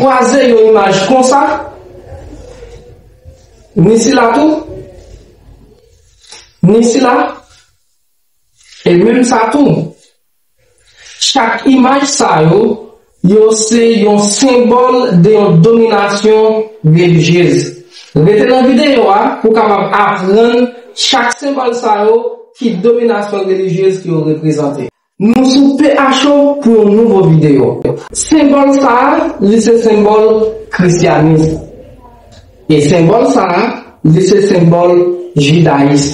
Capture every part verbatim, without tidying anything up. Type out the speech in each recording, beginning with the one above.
Kwaze yon imaj konsa, ni sila tou, ni sila, e menm sa tou. Chak imaj sa yo, yo se yon senbòl de yon dominasyon relijyez. Rete nan videyo a pou w kapab aprann chak senbòl sa yo ki dominasyon relijyez ke yo reprezante. Nou sou P H O pou yon nouvo videyo. Senbòl sa a, li se senbòl krisyanis. E senbòl sa a, li se senbòl jidayis.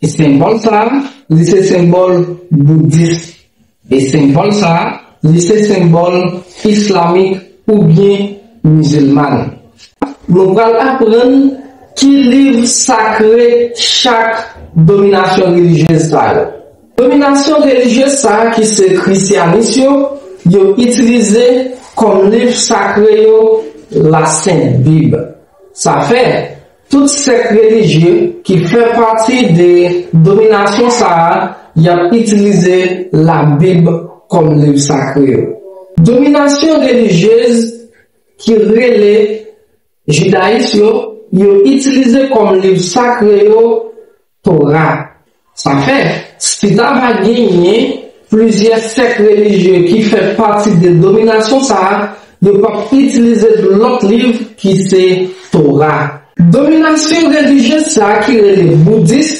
E senbòl sa a, li se senbòl boudis. E senbòl sa a, li se senbòl islamik oubyen mizilman. Nou pral aprann ki liv sakre chak dominasyon relijyez sa yo. Dominasyon relijyez sa a ki se krisyanis yo, yo itilize kòm liv sakre yo Lasent Bib. Sa fè, tout sèk relijye ki fè pati de dominasyon sa a, y ap itilize Labib kòm liv sakre yo. Dominasyon relijyez ki rele jidayis yo, yo itilize kòm liv sakre yo Tora. Sa fè, si ta va genyen plizyè sèk relijye ki fè pati de dominasyon sa a, yo p ap itilize lòt liv ki se Tora. Dominasyon relijye sa a ki rele boudis,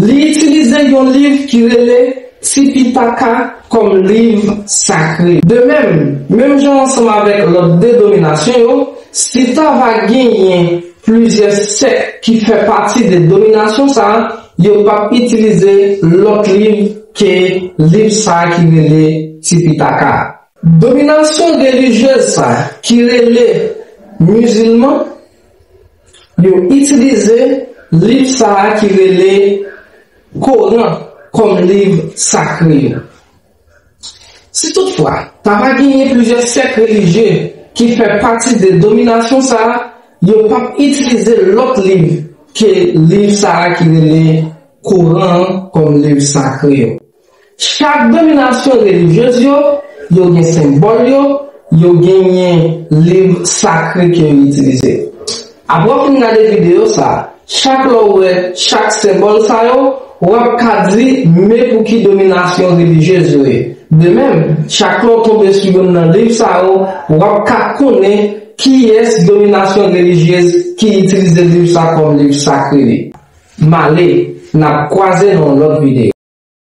li itilize yon liv ki rele Tipitaka kòm liv sakre. De menm, menm jan ansanm avèk lòt de dominasyon yo, si ta va genyen plizyè sèk ki fè pati de dominasyon sa a, yo p ap itilize lòt liv ke liv sa a ki rele Tipitaka. Dominasyon relijyez sa a ki rele mizilman, yo itilize liv sa a ki rele Koran kòm liv sakre yo. Si toutfwa, ta va genyen plizyè sèk relijye ki fè pati de dominasyon sa a, yo p ap itilize lòt liv ke liv sa a ki rele Koran an kòm liv sakre yo. Chak dominasyon relijyez yo, yo gen senbòl yo, yo genyen liv sakre ke yo itilize. Apre w fin gade videyo sa a, chak lè w wè chak senbòl sa yo, w ap ka di men pou ki dominasyon relijyez yo ye. De menm, chak lè w tonbe sou youn nan liv sa yo, w ap ka konnen kiyès dominasyon relijyez ki itilize liv sa kòm liv sakre li. M ale, n ap kwaze nan yon lòt videyo.